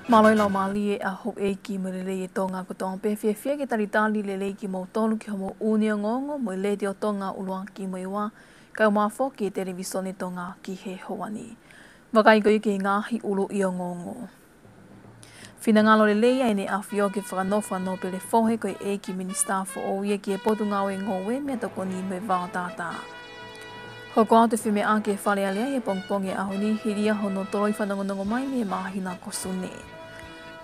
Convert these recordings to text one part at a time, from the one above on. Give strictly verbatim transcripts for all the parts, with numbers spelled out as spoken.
Mālō e laumālie ʻa houʻeiki mo e lelei ʻa Tonga kotoa pē, fiefia ke talitali lelei kimoutolu ki hoʻomou ʻū ongoongo mei he Letiō Tonga ʻUluaki mo e Ua, kae ʻumaʻā foki e Televisone Tonga ki he houa ni. Vakai ko ia ki he ngaahi ʻuluʻi ongoongo. Finangalo lelei ʻa ʻEne ʻAfio ke fakanofo ʻa Nōpele Fohe ko e ʻEiki Minisitā Foʻou ia ki he Potungāue Ngoue, Meʻatokoni mo e Vaotātā. Hoko atu e femeʻaʻaki ʻa e Fale Alea ʻi he pongipongi ʻo e ʻaho ni, hili ia hono toloi fanongonongo mai mei he māhina ko Sune.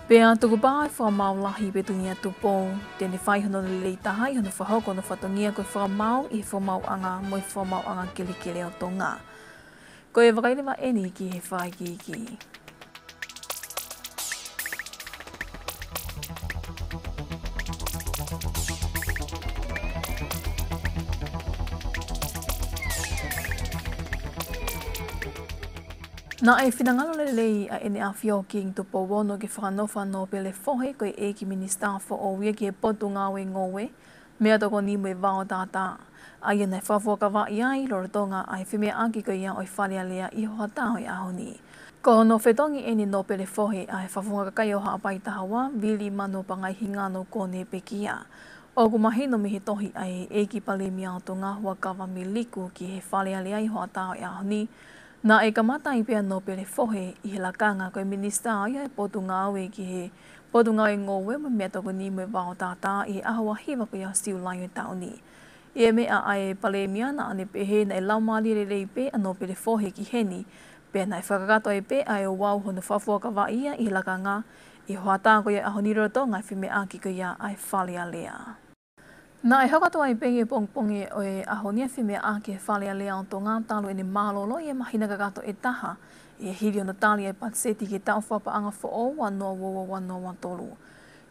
Pea tukupā e Fakamaau Lahi Petunia Tupou, te ne fai hono lelei taha ʻi hono fakahoko hono fatongia ko e Fakamaau ʻi he Fakamaauʻanga mo e Fakamaauʻanga Kelekele ʻo Tonga. Ko e vakai leva ʻeni ki he fakaikiiki. Naʻe finangalo lelei ʻa ʻEne ʻAfio Kingi Tupou Ono ke fakanofo ʻa Nōpele Fohe ko e ʻEiki Minisitā Foʻou ia ki he Potungāue Ngoue, Meʻatokoni mo e Vaotātā, ʻa ia naʻe fakafuakavaʻi ai lolotonga ʻa e femeʻaʻaki ko ia ʻo e Fale Alea ʻi he hoʻatā ʻo e ʻaho ni. Ko hono fetongi ʻeni ʻa Nōpele Fohe ʻa e Fakafofonga Kakai ʻo Haʻapai Taha Ua, Vili Mano Pangai Hingano Kone Pekia, ʻoku mahino mei he tohi ʻa e ʻEiki Palēmia ʻo Tonga, Huʻakavameiliku, ki he Fale Alea ʻi he hoʻatā ʻo e ʻaho ni, naʻe kamata ai pē ʻa Nōpele Fohe ʻi he lakanga ko e Minisitā ia ʻo e Potungāue ki he Potungāue Ngoue mo e Meʻatokoni mo e Vaotātā ʻi he ʻaho ua hiva ko ia ʻo Siulai ʻo e taʻu ni. ʻI he meʻa ʻa e Palēmia, naʻa ne pehē naʻe laumālie lelei pē ʻa Nōpele Fohe ki heni, pea naʻe fakakakato ai pē ʻa e ouau hono fakafuakavaʻi ia ʻi he lakanga ʻi he hoʻatā ko ia ʻo e ʻaho ni lolotonga e femeʻaʻaki ko ia ʻa e Fale Alea. Naʻe hoko atu ai pē ʻi he pongipongi ʻo e ʻaho ni e femeʻaʻaki ʻa e Fale Alea ʻo Tonga talu ʻene mālōlō ʻi he māhina kakato ʻe taha, ʻi he hili hono tali ʻa e patiseti ki he taʻu fakapaʻanga foʻou ua noa ua ua ua noa ua tolu.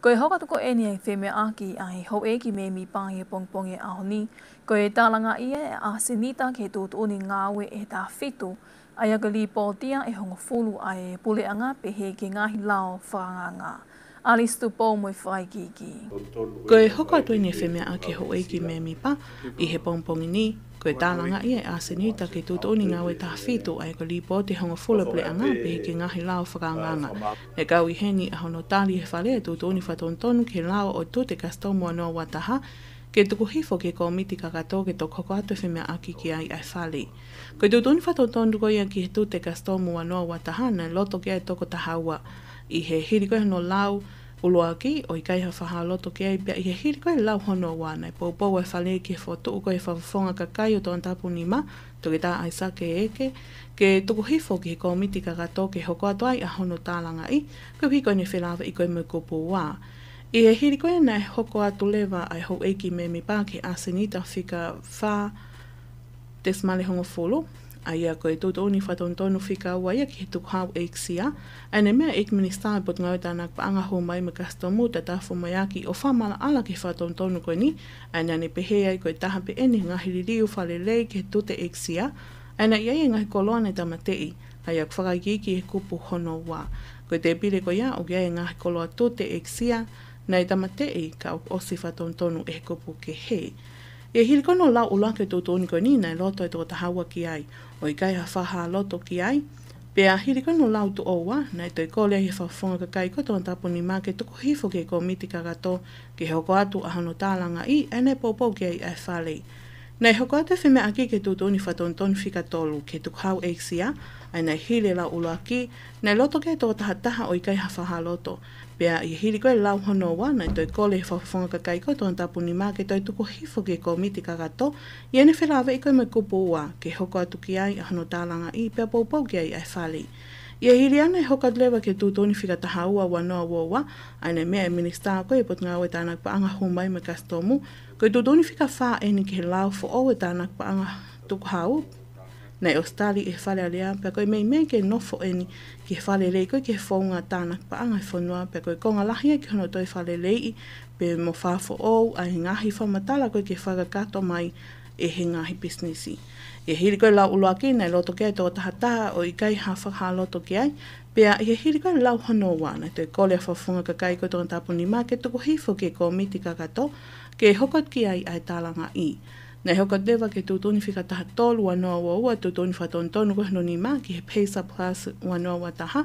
Ko e hoko atu ko ʻeni ʻa e femeʻaʻaki ʻa e Houʻeiki Mēmipa ʻi he pongipongi ʻo e ʻaho ni, ko e tālangaʻi ia ʻa ʻAsenita ki he tuʻutuʻuni ngāue ʻe taha fitu, ʻa ia ko e līpooti ia ʻe hongofulu ʻa e puleʻanga pehē ki he ngaahi lao fakaangaanga. Alice Tupou mo e fakaikiiki. Ko e hoko atu ʻeni e femeʻaʻaki ʻa e Houʻeiki Mēmipa ʻi he pongipongi ni, ko e tālangaʻi ia ʻa ʻAsenita ki he tuʻutuʻuni ngāue ʻe taha fitu, ʻa ia ko e līpooti ʻe hongofulu ʻa e puleʻanga pehē ki he ngaahi lao fakaangaanga. Naʻe kau ʻi heni ʻa hono tali ʻe he Fale ʻa e tuʻutuʻuni fakatonutonu ki he lao ʻo e Tute Kasitomu ua noa ua taha, ke tuku hifo ki he kōmiti kakato ke toki hoko atu e femeʻaʻaki ki ai ʻa e Fale. Ko e tuʻutuʻuni fakatonutonu ko ia ki he Tute Kasitomu ua noa ua taha, naʻe loto ki ai e toko taha ua. ʻI he hili ko ia hono lau ʻuluaki, ʻo ʻikai ha fakahā loto ki ai, pea ʻi he hili ko ia e lau hono ua, naʻe poupou ʻa e Fale ki he fokotuʻu ko ia ʻo e Fakafofonga Kakai ʻo Tongatapu Nima, Toketā ʻAisake ʻEke, ke tuku hifo ki he kōmiti kakato ke hoko atu ai ʻa hono tālangaʻi, koeʻuhi ko ʻene felāveʻi ko ia mo e kupu ua. ʻI he hili ko ia naʻe hoko atu leva ʻa e Houʻeiki Mēmipa ki he ʻAsenita fika fā tesimale hongofulu, ʻa ia ko e tuʻutuʻuni fakatonutonu fika ua ia ki he tukuhau ʻeikisia, ʻa ia naʻe meʻa ʻa e ʻEiki Minisitā ʻo e Potungāue Tānaki Paʻanga, Hū Mai mo e Kasitomu, Tatafu Moeaki, ʻo fakamaʻalaʻala ki he fakatonutonu ko ʻeni, ʻa ia naʻa ne pehē ai ko e taha pē ʻeni e ngaahi liliu fakalelei ki he tute ʻeikisia, ʻa ia naʻe ʻi ai e ngaahi koloa naʻe tāmateʻi, ʻa ia ʻoku fakaikiiki he kupu hono ua. Ko e tēpile ko ia ʻoku ʻi ai e ngaahi koloa tute ʻeikisia naʻe tāmateʻi ka ʻoku ʻosi fakatonutonu ʻe he kupu kehe. ʻI he hili ko ia hono lau ʻuluaki ʻo e tuʻutuʻuni ko ʻeni, naʻe loto e toko taha ua ki ai, ʻo ʻikai ha fakahā loto ki ai. Pea hili ko ia hono lau tuʻo ua, naʻe toe kole ai ʻe he Fakafofonga Kakai ko ia ʻo Tongatapu Nima ke tuku hifo ki he kōmiti kakato ke hoko atu ʻa hono tālangaʻi, ʻa ia naʻe poupou ki ai ʻa e Fale. Naʻe hoko atu e femeʻaʻaki ki he tuʻutuʻuni fakatonutonu fika tolu ki he tukuhau ʻeikisia, ʻa ia naʻe hili e lau ʻuluaki, naʻe loto ki ai e toko taha taha ʻo ʻikai ha fakahā loto. Pea ʻi he hili ko ia e lau hono ua, naʻe toe kole ʻe he Fakafofonga Kakai ko ia ʻo Tongatapu Nima ke toe tuku hifo ki he kōmiti kakato, ʻi heʻene felāveʻi ko ia mo e kupu ua, ke hoko atu ki ai ʻa hono tālangaʻi, pea poupou ki ai ʻa e Fale. ʻI he hili ia naʻe hoko atu leva ki he tuʻutuʻuni fika taha ua ua noa ua ua, ʻa ia naʻe meʻa ʻa e Minisitā ko ia ʻo e Potungāue Tānaki Paʻanga, Hū Mai mo e Kasitomu, ko e tuʻutuʻuni fika fā ʻeni ki he lao foʻou ʻo e tānaki paʻanga tukuhau, naʻe ʻosi tali ʻe he Fale Alea, pea ko e meimei ke nofo ʻeni ki he fakalelei ko ia ki he founga tānaki paʻanga ʻo e fonua, pea ko e konga lahi ia ki hono toe fakaleleiʻi pea mo fakafoʻou ʻa e ngaahi fakamatala ko ia ke fakakakato mai ʻe he ngaahi pisinisi. ʻI he hili ko ia e lau ʻuluaki, naʻe loto ki ai e toko taha taha ʻo ʻikai ha fakahā loto ki ai, pea ʻi he hili ko ia e lau hono ua, naʻe toe kole ʻe he Fakafofonga Kakai ko ia ʻo Tongatapu Nima ke tuku hifo ki he kōmiti kakato ke hoko atu ki ai ʻa e tālangaʻi. Naʻe hoko atu leva ki he tuʻutuʻuni fika taha tolu ua noa ua ua, tuʻutuʻuni fakatonutonu ko ia hono nima ki he Payzah Plus ua noa ua taha,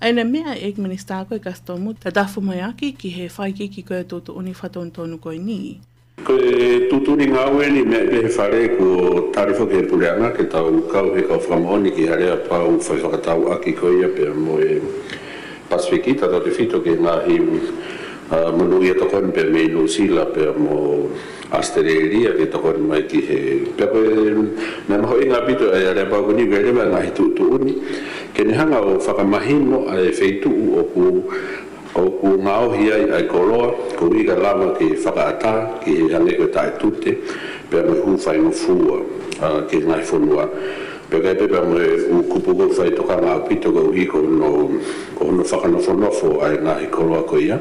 ʻa ʻA ia naʻe meʻa ʻa e ʻEiki Minisitā ko e Kasitomu, Tatafu Moeaki, ki he fakaikiiki ko e tuʻutuʻuni fakatonutonu ko eni. Ko e tuʻutuʻuni ngāue ni meʻa pē he fale kuo tali foki ʻe he puleʻanga ke tau kau he kau fakamoʻoni ki he aleapau fai fakatauʻaki ko ia pea mo e Pasifiki, tautautefito ki he ngaahi, ā, monūʻia tokoni pea mei Nuʻusila pea mo ʻAositelēlia ke tokoni mai ki he. Pea ko e, naʻe mahuʻinga ʻaupito ʻa e aleapau ko eni ke leva ngaahi tuʻutuʻuni ke ne hanga ʻo fakamahino ʻa e feituʻu ʻoku ʻoku ngaohi ai ʻa e koloa, koeʻuhi kae lava ke fakaʻatā ki he hangē ko e taʻetute, pea mo e hū faingofua, ā, ki he ngaahi fonua. Pea ʻikai pē pea mo e ʻū kupu ko ē ʻoku fai tokanga ʻaupito koeʻuhi ko hono, ko hono fakanofonofo ʻa e ngaahi koloa ko ia.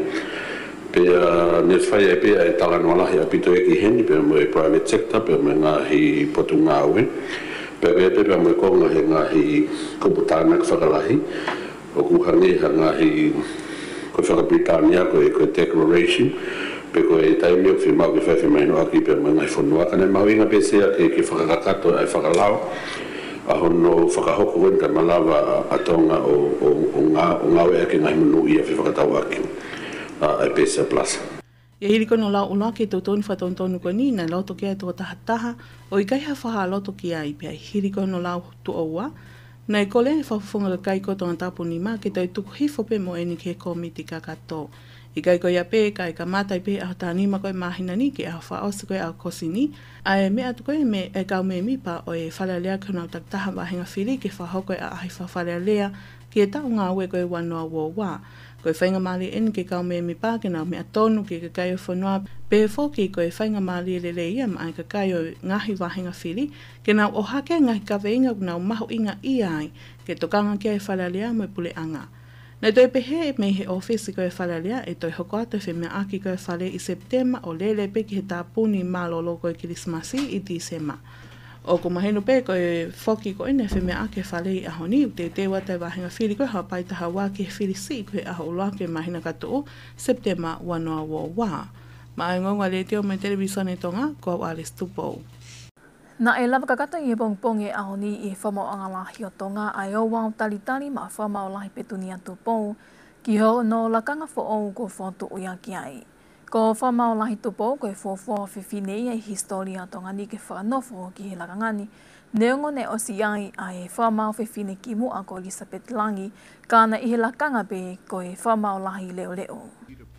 Pea ne fai ai pē ʻa e talanoa lahi ʻaupito ia ki heni, pea mo e private sector, pea mo e ngaahi potungāue. Pea ʻikai pē pea mo e konga he ngaahi kupu tānaki fakalahi. ʻOku hangē ha ngaahi, ko e faka-Pilitānia ko e, ko e declaration, pe ko e taimi ʻoku fiemaʻu ke fai femahinoʻaki pea mo e ngaahi fonua, ka naʻe mahuʻinga pē Sea ke, ke fakakakato ʻa e fakalao, ʻa hono fakahoko ko eni kae malava ʻa, ʻa Tonga ʻo, ʻo, ʻo ngā-, ʻo ngāueʻaki e ngaahi monūʻia fai fakatauʻaki, ā, ʻa e Pēsia Plus. ʻI he hili ko hono lau ʻuluaki e tuʻutuʻuni fakatonutonu ko eni, naʻe loto ki ai e tokotaha taha ʻo ʻikai ha fakahā loto ki ai, pea ʻi he hili ko hono lau tuʻo ua, naʻe kole e Fakafofonga Kakai ko Tongatapu Nima ke toe tuku hifo pē mo eni ki he kōmiti kakato. ʻIkai ko ia pē, kae kamata ai pē he ʻaho taha nima ko ē ʻo e māhina ni ki he ʻaho fakaʻosi ko ē ʻo ʻAokosi ni, ʻa e meʻa atu ko ē mei he kau mēmipa ʻo e Fale Alea ki honau takitaha vāhenga fili ke fakahoko e ʻaʻahi fakafalealea ki he taʻu ngāue ko e ua noa ua ua. Ko e faingamālie eni ki he kau mēmipa ke nau meʻa tonu ki he kakai ʻo e fonua, pehē foki ko e faingamālie lelei ia maʻa e kakai ʻo e ngaahi vāhenga fili ke nau ʻohake e ngaahi kaveinga ʻoku nau mahuʻingaʻia ai ke tokanga ki ai e Fale Alea mo e puleʻanga. Naʻe toe pehē mei he ʻōfisi ko ē ʻo e Fale Alea ʻe toe hoko atu e femeʻaʻaki ko ē ʻo e fale ʻi Sepitema ʻo lele pē ki he tāpuni mālōlō ko e Kilisimasi ʻi Tīsema. ʻOku mahino pē ko e foki ko eni e femeʻaʻaki e fale ʻi he ʻaho ni, ʻoku teuteu atu e vāhenga fili ko ē ʻo Haʻapai Taha Ua ki he fili siʻi ko ē he ʻaho ʻuluaki ʻo e māhina ka tuʻu, Sepitema ua noa ua ua. Maʻá e ongoongo ʻa e Letiō mo e Televīsone Tonga, ko au Alice Tupou. Naʻe lava kakato ʻi he pongipongi ʻo e ʻaho ni ʻi he Fakamaauʻanga Lahi ʻo Tonga ʻa e ouau talitali maʻa Fakamaau Lahi Petunia Tupou ki hono lakanga foʻou kuo fokotuʻu ia ki ai. Ko Fakamaau Lahi Tupou ko e fuofua fefine ia ʻi he hisitōlia ʻo Tonga ni ke fakanofo ki he lakanga ni, neongo naʻe ʻosi ʻi ai ʻa e Fakamaau Fefine kimuʻa ko Elizabeth Langi, ka naʻe ʻi he lakanga pē ko e Fakamaau Lahi Leʻoleʻo.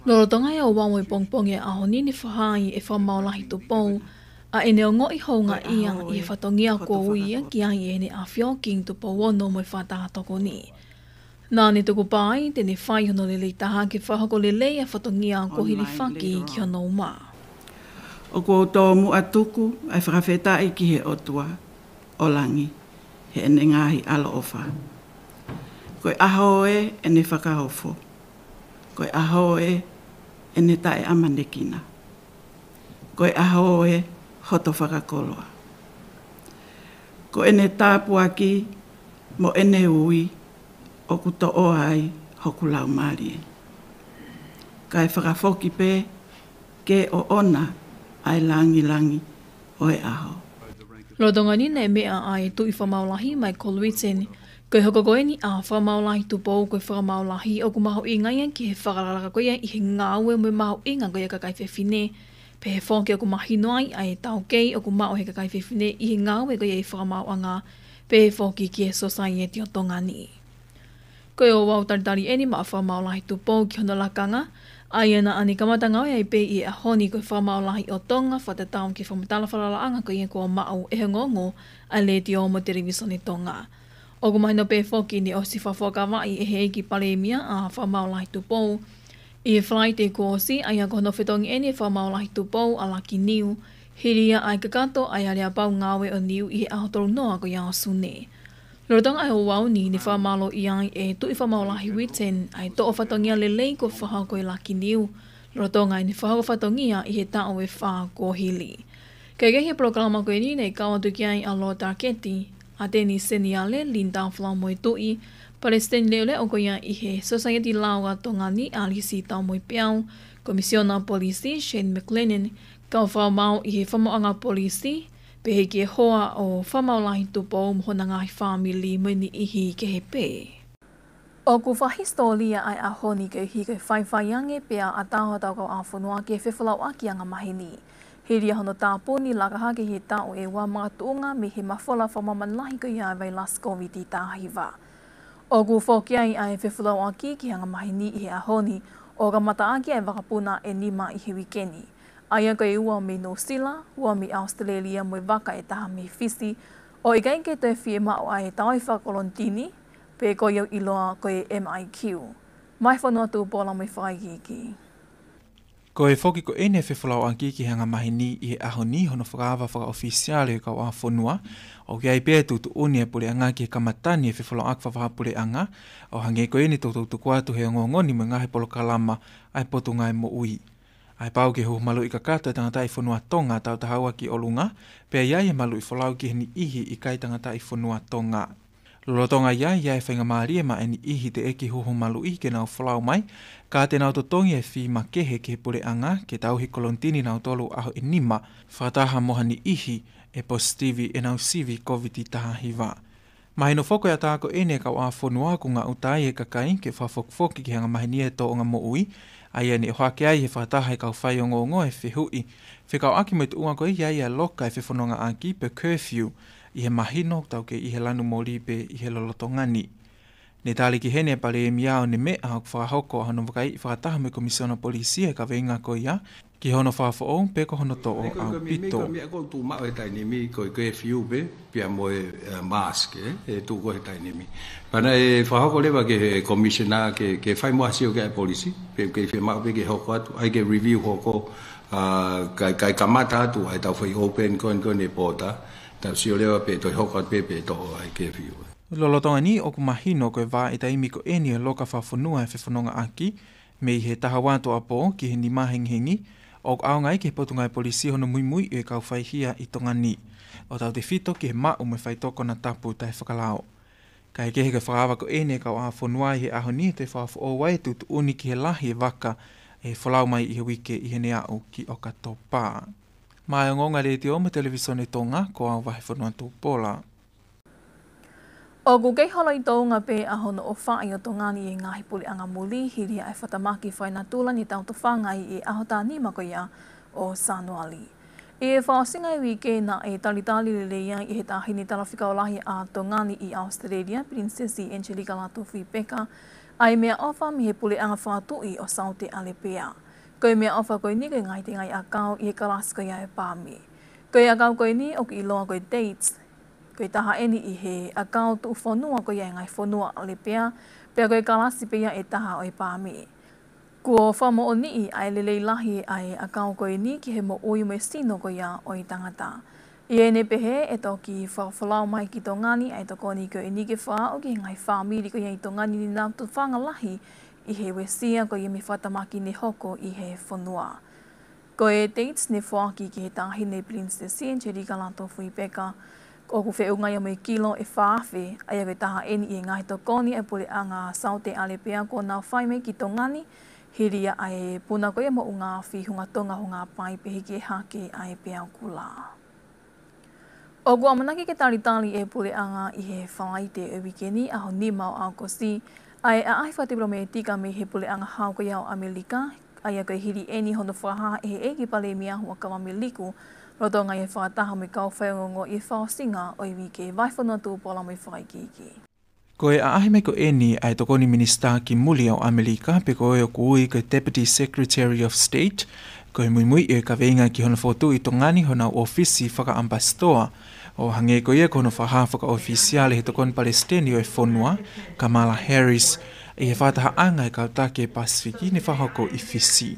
Lolotonga e ouau ʻo e pongipongi ʻo e ʻaho ni, naʻe fakahā ai ʻe Fakamaau Lahi Tupou ʻa ʻene ongoʻi houngaʻia ʻi he fatongia kuo ui ia ki ai ʻe heʻene ʻAfio Kingi Tupou Ono mo e Fakataha Tokoni. Naʻá ne tukupā ai te ne fai hono lelei taha ke fakahoko lelei ʻa e fatongia kuo hilifaki ki hono uma. ʻOku ou tomuʻa tuku ʻa e fakafetaʻi ki he ʻOtua ʻo langi heʻene ngaahi ʻaloʻofa. Ko e ʻaho ē ʻene fakaofo. Ko e ʻaho ē ʻene taʻeʻamanekina. Ko e ʻaho ē hoto fakakoloa. Ko ʻene tāpuaki mo ʻene ui ʻoku toʻo ai hoku laumālie. Kae fakafoki pē ke ʻoʻona ʻa e langilangi ʻo e ʻaho. Lolotonga ni naʻe meʻa ʻa e Tuʻi Fakamaau Lahi Michael Whitten, ko e hoko ko eni ʻa Fakamaau Lahi Tupou ko e fakamaau lahi ʻoku mahuʻinga ia ki he fakalakalaka ko ia ʻi he ngāue mo e mahuʻinga ko ia ʻa e kakai fefine. Pehē foki ʻoku mahino ai ʻa e taukei ʻoku maʻu ʻe he kakai fefine ʻi he ngāue ko ia ʻi he fakamaauʻanga, pehē foki ki he sōsaieti ʻo Tonga ni. Ko e ouau talitali eni maʻa Fakamaau Lahi Tupou ki hono lakanga, ʻa ia naʻá ne kamata ngāue ai pē ʻi he ʻaho ni ko e Fakamaau Lahi ʻo Tonga, fakatatau ki he fakamatala falalaʻanga ko ia kuo maʻu ʻe he ongoongo ʻa e Letiō mo e Televīsone Tonga. ʻOku mahino pē foki naʻe ʻosi fakafuakavaʻi ʻe he ʻEiki Palēmia ʻa Fakamaau Lahi Tupou ʻi he Falaite kuo ʻosi, ʻa ia ko hono fetongi eni ʻe Fakamaau Lahi Tupou ʻa Lucky Niu, hili ia ʻa e kakato ʻa e aleapau ngāue ʻo Niu ʻi he ʻaho tolu noa ko ia ʻo Sune. Lolotonga e ouau ni, naʻe fakamālōʻia ai ʻe he Tuʻi Fakamaau Lahi Whitten ʻa e toʻo fatongia lelei kuo fakahoko ʻe Lucky Niu lolotonga ʻene fakahoko fatongia ʻi he taʻu ʻe fā kuo hili. Kae kehe, he polokalama ko eni naʻe kau atu ki ai ʻa Lord Taketi, ʻAteni Seniale Linda Falamoetuʻi, Palesiteni Leʻoleʻo ko ia ʻi he Sōsaieti Lao ʻa Tonga ni ʻAlisi Taumoepeau, Komisiona Polisi Shane McLennan, kau fakamaau ʻi he Fakamaauʻanga Polisi, pehē ki he hoa ʻo Fakamaau Lahi Tupou mo hona ngaahi fāmili mo e niʻihi kehe pē. ʻOku fakahisitōlia ʻa e ʻaho ni koeʻuhi ko e faifai ange pea ʻatā hotau kauʻāfonua ki he fefolauʻaki angamaheni. Hili ia hono tāpuni laka hake he taʻu ʻe ua makatuʻunga mei he mafola fakamāmani lahi ko ia ʻa e vailasi Kōviti taha hiva. ʻOku foki ai ʻa e fefolauʻaki ki he angamaheni ʻi he ʻaho ni ʻo kamataʻaki ʻa e vakapuna ʻe nima ʻi he uike ni. ʻA ia ko e ua mei Nuʻusila, ua mei ʻAositelēlia mo e vaka ʻe taha mei Fisi, ʻo ʻikai ke toe fiemaʻu ʻa e tauhi fakakolonitini, pe ko ia ʻoku ʻiloa ko e M I Q. Mei he Fonua Tupola mo e fakaikiiki. Ko e foki ko eni e fefolauʻaki ki he angamaheni ʻi he ʻaho ni hono fakaava fakaʻofisiale ʻe he kauʻāfonua, ʻoku ʻi ai pē ʻa e tuʻutuʻuni ʻa e puleʻanga ki he kamata ni e fefolauʻaki fakavahaʻapuleʻanga, ʻo hangē ko eni toutou tuku atu he ongoongo ni mo e ngaahi polokalama ʻa e Potungāue Moʻui. ʻA e pau ke huhu maluʻi kakato e tangataʻi fonua Tonga tautaha ua ki ʻolunga, pea ʻi ai e maluʻi folau ki he niʻihi ʻikai tangataʻi fonua Tonga. Lolotonga ia, ʻi ai e faingamālie maʻa e niʻihi teʻeki huhu maluʻi ke nau folau mai, ka te nau totongi e fī makehe ki he puleʻanga ke tauhi kolonitini nautolu ʻaho ʻe nima, fakataha mo ha niʻihi ʻe positivi ʻenau sivi Kōviti taha hiva. Mahino foki ko e ʻatā ko eni e kauʻāfonua ʻoku ngaʻuta ai e kakai ke fakafokifoki ki he angamaheni e tōʻonga moʻui, ʻa ia ne ʻohake ai he fakataha e kau faiongoongo e fehuʻi fekauʻaki mo e tuʻunga ko ia ʻa e loka e fefonongaʻaki pe curfew ʻi he mahino ʻoku tau kei ʻi he lanu moli pē ʻi he lolotonga ni. Ne tali ki heni e Palēmia ʻo ne meʻa ʻoku fakahoko ʻa hono vakaiʻi fakataha mo e Komisiona Polisi e kaveinga ko ia ki hono fakafoʻou pe ko hono toʻo ʻaupito. Ko e meʻa ko ē ʻoku tuʻu maʻu he taimi ni ko e curfew pē, pea mo e, eh, mask, eh, ʻe tuʻu ko ē he taimi ni. Pea naʻe fakahoko leva ki he Commissioner ke, ke fai mo ha sio ki ai e polisi, pe ʻoku kei fiemaʻu pē ke hoko atu, ʻai ke review hoko, ah, kae, kae kamata atu ʻa e tau fai open ko eni ko eni e pota, tau sio leva pe toe hoko atu pē pe toʻo ʻa e curfew. Lolotonga ni ʻoku mahino ko e vahaʻa taimi ko eni e loka fakafonua e fefonongaʻaki, mei he taha ua tuʻuapō ki he nima hengihengi, ʻoku ʻaonga ai ki he Potungāue Polisi hono muimui e kau faihia ʻi Tonga ni, ʻo tautefito ki he maʻu mo e faitoʻo konatapu taʻefakalao. Kae kehe ko e fakaava ko eni e kauʻāfonua ʻi he ʻaho ni, te fakafoʻou ai e tuʻutuʻuni ki he lahi e vaka ʻe folau mai ʻi he uike ʻi heʻene aʻu ki ʻOkatopa. Mei he ongoongo Letiō mo e Televīsone Tonga, ko au Vahefonua Tupola. ʻOku kei holo ʻi Tonga pē ʻa hono ʻofaʻi ʻo Tonga ni ʻi he ngaahi puleʻanga muli, hili ʻa e fakatamaki fakaenatula ne tau tofanga ai ʻi he ʻaho taha nima ko ia ʻo Sānuali. ʻI he fakaʻosinga e uike naʻe talitali lelei ai ʻe he Taʻahine Talafekau Lahi ʻa Tonga ni ʻi ʻAositelēlia, Pilinisesi Angelika Lātūfuipeka, ʻa e meʻaʻofa mei he puleʻanga fakatuʻi ʻo Saute ʻAlepea. Ko e meʻaʻofa ko eni ko e ngaahi tengaʻi ʻakau ʻi he kalasi ko ia e Pāme. Ko e ʻakau ko eni ʻoku ʻiloa ko e dates. Ko e taha eni ʻi he ʻakau tuʻufonua ko ia e ngaahi fonua ʻAlepea, pea ko e kalasi pē ia ʻe taha ʻo e Pāme. Kuo fakamoʻoniʻi ʻa e lelei lahi ʻa e ʻakau ko eni ki he moʻui mo e sino ko ia ʻo e tangata. ʻI heʻene pehē, ʻe toki fakafolau mai ki Tonga ni ʻa e tokoni ko eni ke fakaaʻu ki he ngaahi fāmili ko ia ʻi Tonga ni ne nau tofanga lahi ʻi he uesia ko ia mei he fakatamaki ne hoko ʻi he fonua. Ko e dates ne foaki ki he Taʻahine Pilinisesi Angelika Lātūfuipeka, ʻoku feʻunga ia mo e kilo ʻe fā afe, ʻa ia ko e taha eni ʻi he ngaahi tokoni ʻa e puleʻanga Saute ʻAlepea kuo nau fai mai ki Tonga ni, hili ia ʻa e puna ko ia moʻunga afi, hunga tonga, hunga pai, pehē ki he hake ʻa e peau kula. ʻOku ʻamanaki ke talitali ʻe he puleʻanga ʻi he Falaite ʻo e uike ni, ʻaho nima ʻo ʻAokosi, ʻa e ʻaʻahi fakatipilometika mei he puleʻanga hau ko ia ʻo ʻAmelika, ʻa ia ko e hili eni hono fakahā ʻe he ʻEiki Palēmia Huʻakavameiliku, lolotonga ia e fakataha mo e kau faiongoongo ʻi he fakaʻosinga ʻo e uike. Vahefonua Tupola mo e fakaikiiki. Ko e ʻaʻahi mai ko eni ʻa e Tokoni Minisitā ki Muli ʻo ʻAmelika, pe ko e ʻoku ui ko e Deputy Secretary of State, ko e muimui ʻo e kaveinga ki hono fokotuʻu ʻi Tonga ni honau ʻōfisi fakaʻamipasitoa, ʻo hangē ko ia ko hono fakahā fakaʻofisiale ʻe he Tokoni Palesiteni ʻo e fonua, Kamala Harris, ʻi he fakatahaʻanga e kau taki e Pasifiki ne fakahoko ʻi Fisi.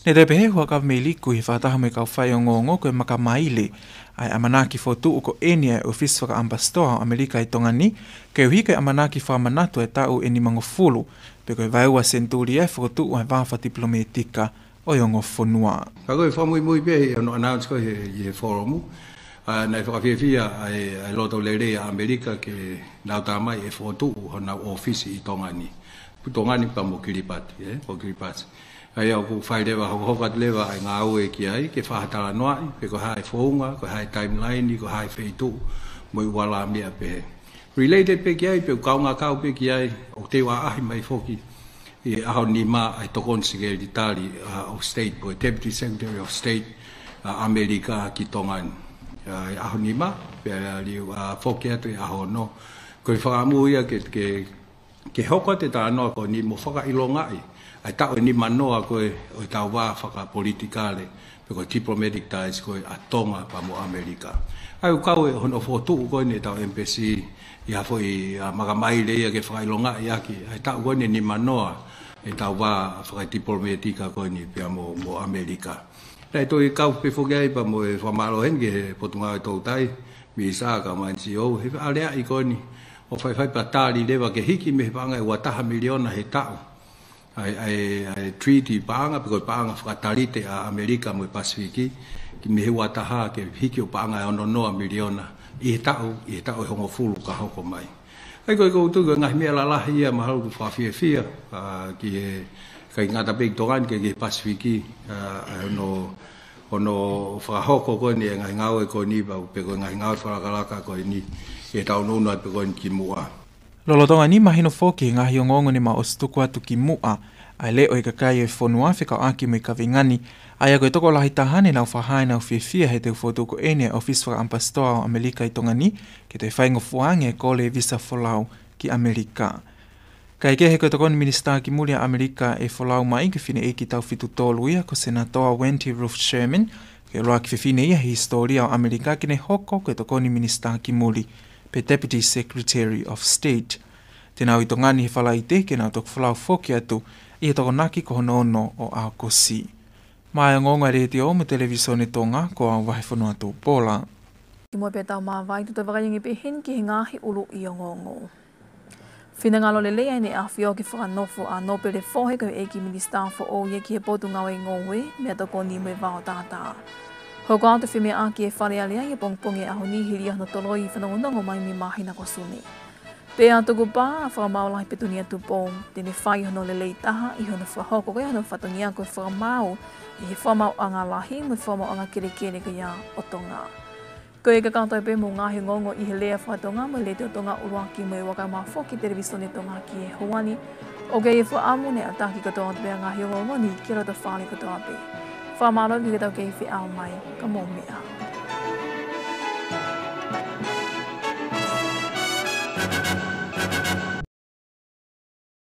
Ne toe pehē ʻe Huʻakavameiliku ʻi he fakataha mo e kau faiongoongo ko e makamaile ʻa e ʻamanaki fokotuʻu ko eni ʻa e ʻōfisi fakaʻamipasitoa ʻo ʻAmelika ʻi Tonga ni, koeʻuhi ko e ʻamanaki fakamanatu e taʻu ʻe nimangofulu, pe ko e vaeua senituli e fokotuʻu ʻa e vā fakatipilometika ʻo e ongo fonua. Ka ko e fakamuimui pē ʻi hono announce ko ē ʻi he, ʻi he forum, ʻa, naʻe fakafiefia ʻa e, ʻa e loto lelei ʻa ʻAmelika ke nau tā mai e fokotuʻu honau ʻōfisi ʻi Tonga ni. Tonga ni pea mo Kiribati, ē, ko Kiribati. ʻA ia ʻoku fai leva, hokohoko atu leva ʻa e ngāue ki ai, ke fakatalanoaʻi, pe ko e hā e founga, ko e hā e timeline, ko e hā e feituʻu, mo e ua lā meʻa pehē. Related pē ki ai, pe ʻoku kaungā kau pē ki ai, ʻoku teu ʻaʻahi mai foki ʻi he ʻaho nima ʻa e Tokoni Sekelitali, uh, of State, pe ko e Deputy Secretary of State, uh, ʻAmelika ki Tonga ni. Uh, ʻi he ʻaho nima, pea liliu, uh, foki atu ʻi he ʻaho ono. Ko e fakaʻamu ia ke, ke, ke hoko atu e talanoa ko eni mo fakaʻilongaʻi ʻa e taʻu ʻe nima noa ko ē ʻo ʻetau vā fakapolitikale, pe ko e diplomatic ties ko ē ʻa Tonga pea mo ʻAmelika. ʻA ia ʻoku kau ʻi hono fokotuʻu ko eni ʻetau embassy ʻi ha foʻi, uh, makamaile ia ke fakaʻilongaʻi ʻaki ʻa e taʻu ko eni ʻe nima noa ʻetau vā fakadiplomatic ko eni pea mo, mo ʻAmelika. Naʻe toe kau pē foki ai pea mo e fakamālō heni ki he Potungāue Toutai, Minisitā kae ʻumaʻā N G O, he aleaʻi ko eni ʻo faifai pea tali leva ke hiki mei he paʻanga ʻe ua taha miliona he taʻu ʻa e, ʻa e, ʻa e treaty paʻanga, pe ko e paʻanga fakatalite ʻa ʻAmelika mo e Pasifiki, ki mei he ua taha ke hiki ʻo paʻanga ʻe ono noa miliona ʻi he taʻu, ʻi he taʻu ʻe hongofulu ka hoko mai. ʻA ia ko e, ʻoku ou tui ko e ngaahi meʻa lalahi ia mahalo ʻoku fakafiefia, uh, ki he, ʻikai ngata pē ki Tonga ni ka ki he Pasifiki, uh, ʻa hono, hono fakahoko ko eni e ngaahi ngāue ko eni pea, pe ko e ngaahi ngāue fakalakalaka ko eni ʻi heʻetau ʻunuʻunu atu ko eni ki muʻa. Lolotonga ni mahino foki he ngaahi ongoongo ne ma ʻosi tuku atu ki muʻa, ʻa e leʻo ʻa e kakai ʻo e fonua fekauʻaki mo e kaveinga ni, ʻa ia ko e tokolahi taha ne nau fakahā ʻenau fiefia he teu fokotuʻu ko eni e ʻOfisi Fakaʻamipasitoa ʻo ʻAmelika ʻi Tonga ni, ke toe faingofua ange e kole e visa folau ki ʻAmelika. Kae kehe, ko e Tokoni Minisitā ki Muli ʻa ʻAmelika ʻe folau mai ko e fineʻeiki taʻu fitu tolu ia ko Senatō Wendy Ruth Sherman, ko e ʻuluaki fefine ia he hisitōlia ʻo ʻAmelika ke ne hoko ko e Tokoni Minisitā ki Muli, pe Deputy Secretary of State. Te nau ʻi Tonga ni he Falaite ke nau toki folau foki atu ʻi he Tokonaki ko hono ono ʻo ʻAokosi. Maʻá e ongoongo ʻa e Letiō mo e Televīsone Tonga, ko au Vahefonua Tupola. Kimuʻa pea tau māvae, ʻe toe vakai ange pē heni ki he ngaahi ʻuluʻi ongoongo. Finangalo lelei ʻa ʻEne ʻAfio ke fakanofo ʻa Nōpele Fohe ko e ʻEiki Minisitā foʻou ia ki he Potungāue Ngoue, Meʻatokoni mo e Vao Tātā. Hoko atu e femeʻaʻaki ʻi Fale Alea ʻi he pongipongi ʻo e ʻaho ni hili ʻa hono toloi fanongonongo mai mei he māhina ko Sune. Pea tukupā ʻa Fakamaau Lahi Petunia Tupou te ne fai hono lelei taha ʻi hono fakahoko ko ia hono fatongia ko e Fakamaau ʻi he Fakamaauʻanga Lahi mo e Fakamaauʻanga Kelekele ko ia ʻo Tonga. Ko e kakato pē mo e ngaahi ongoongo ʻi he lea faka-Tonga mei he Letiō Tonga ʻUluaki mo e Vakai Mai Foki Televīsone Tonga ki he houa ni. ʻOku ʻi ai e fakaʻamu naʻe ʻatā ki he kotoa atu pē ʻa e ngaahi ongoongo ni ki he loto fale kotoa pē. Fakamālō ki he tau kei feʻao mai, ka mou meʻa.